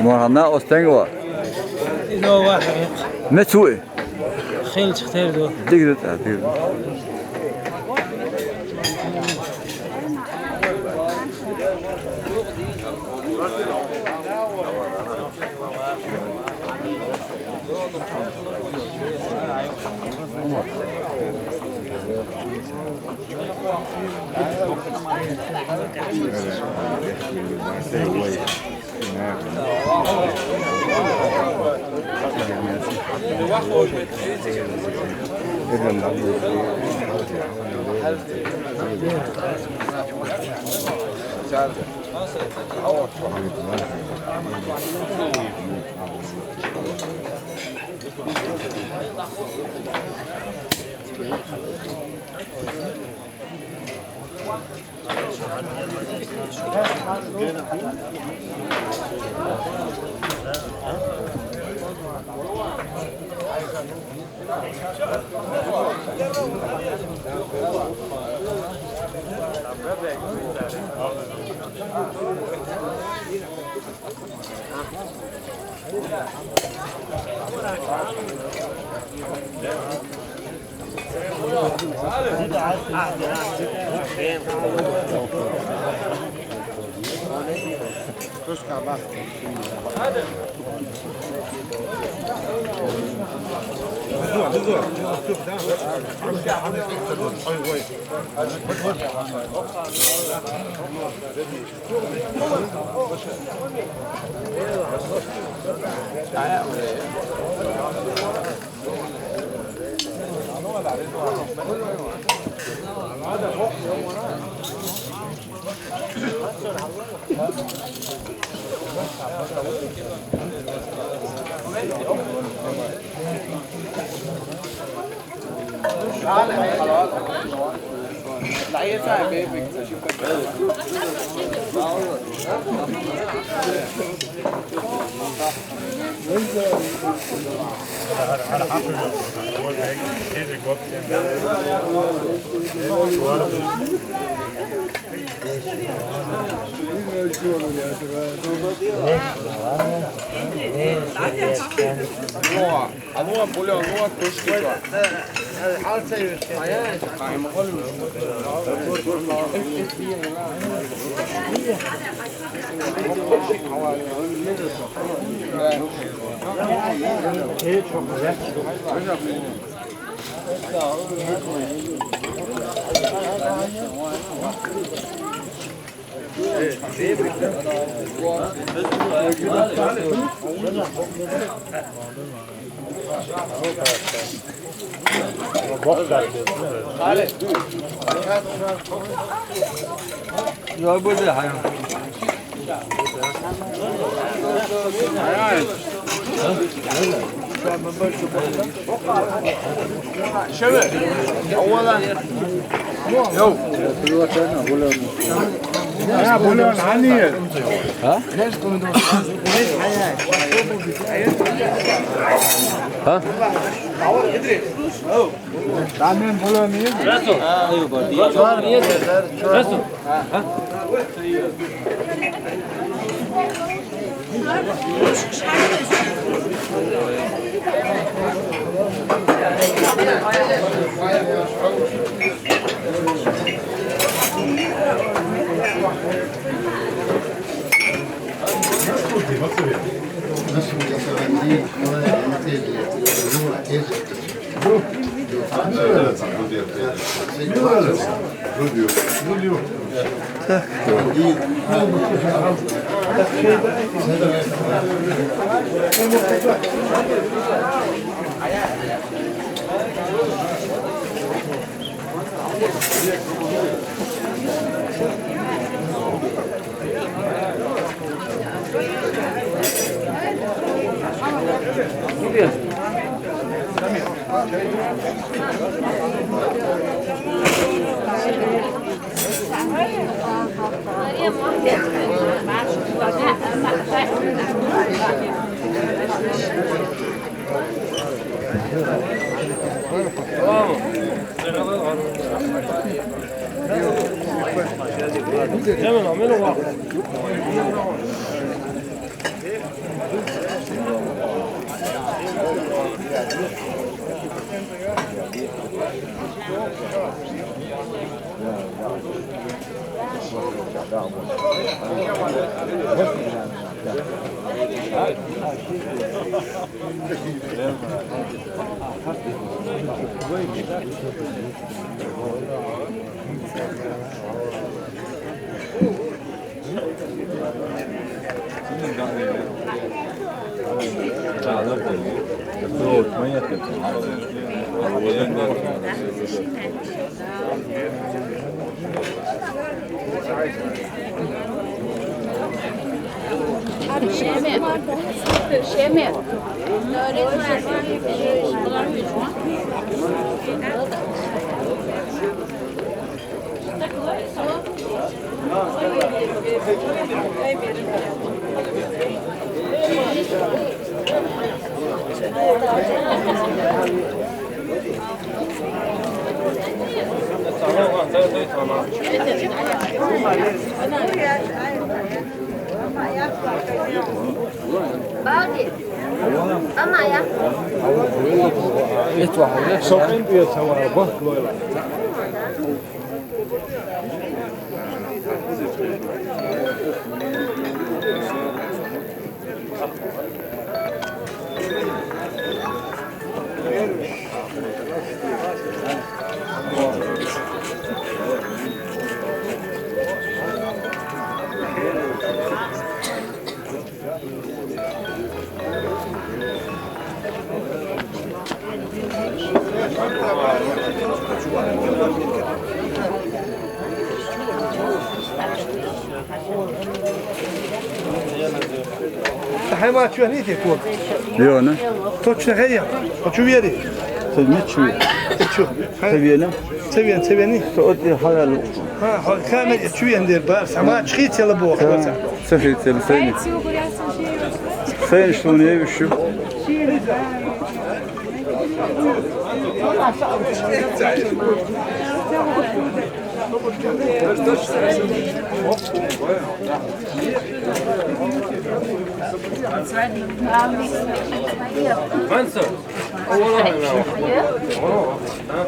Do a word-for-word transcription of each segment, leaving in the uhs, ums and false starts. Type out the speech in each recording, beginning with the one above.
Ма гьана остенг ва? Идо ва гьакъ. Мецуи? Хел чхтер до. Дигрет, а, дигрет. Şemir. Şemir. Хьай ма чу хӀанитий тхога? Йона. Точно хӀая? Хьо чу вери? Ца ма чу вери. Э, чу. Ца вена? Ца вен, ца вени? Ца от хьалал. Ха, хьо камера чу вен дер бар, сама чхи цела бо. Ца, ца хи цела сайни. Сайни, что не вижу.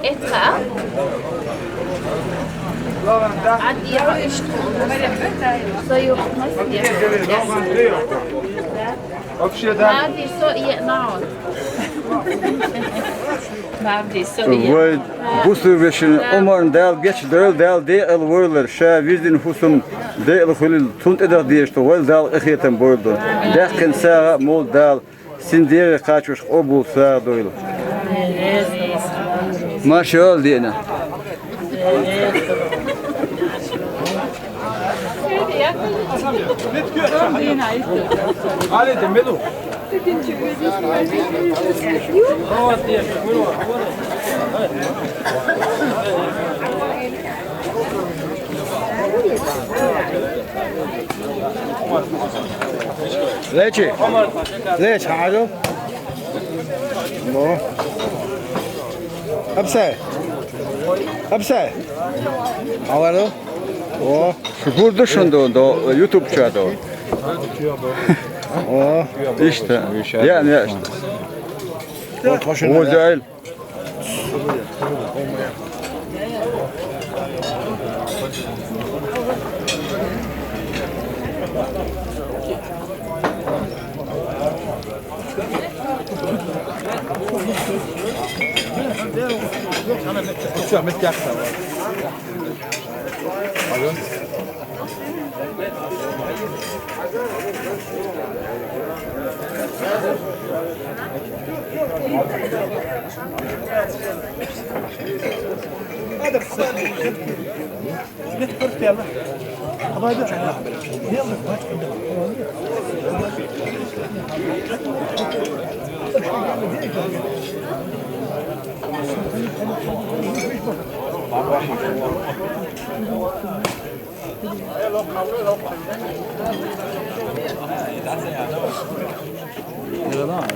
Etwa. Adli soyuq. Вообще, да. Вообще, да. Вай бусург вешина Ӏумарна Дала гечдойла, Дала декъала войла, ша вирзина хӀусам декъала хуьлийла, цунна тӀедагӀа дезаш тхо, вайла Дала къахетам бойла. Даьккхина сагӀа а молла Дала, син дегӀе кхачош къобал сагӀа дойла. Маршалла дена. Лечи. Лечи, хьажу. Во. Апсай. Апсай. Алло. О. Шу гурда шун до, до YouTube ча до. О. Ишта. Я, я. Вот, хошун. О, да. Зай. Era da,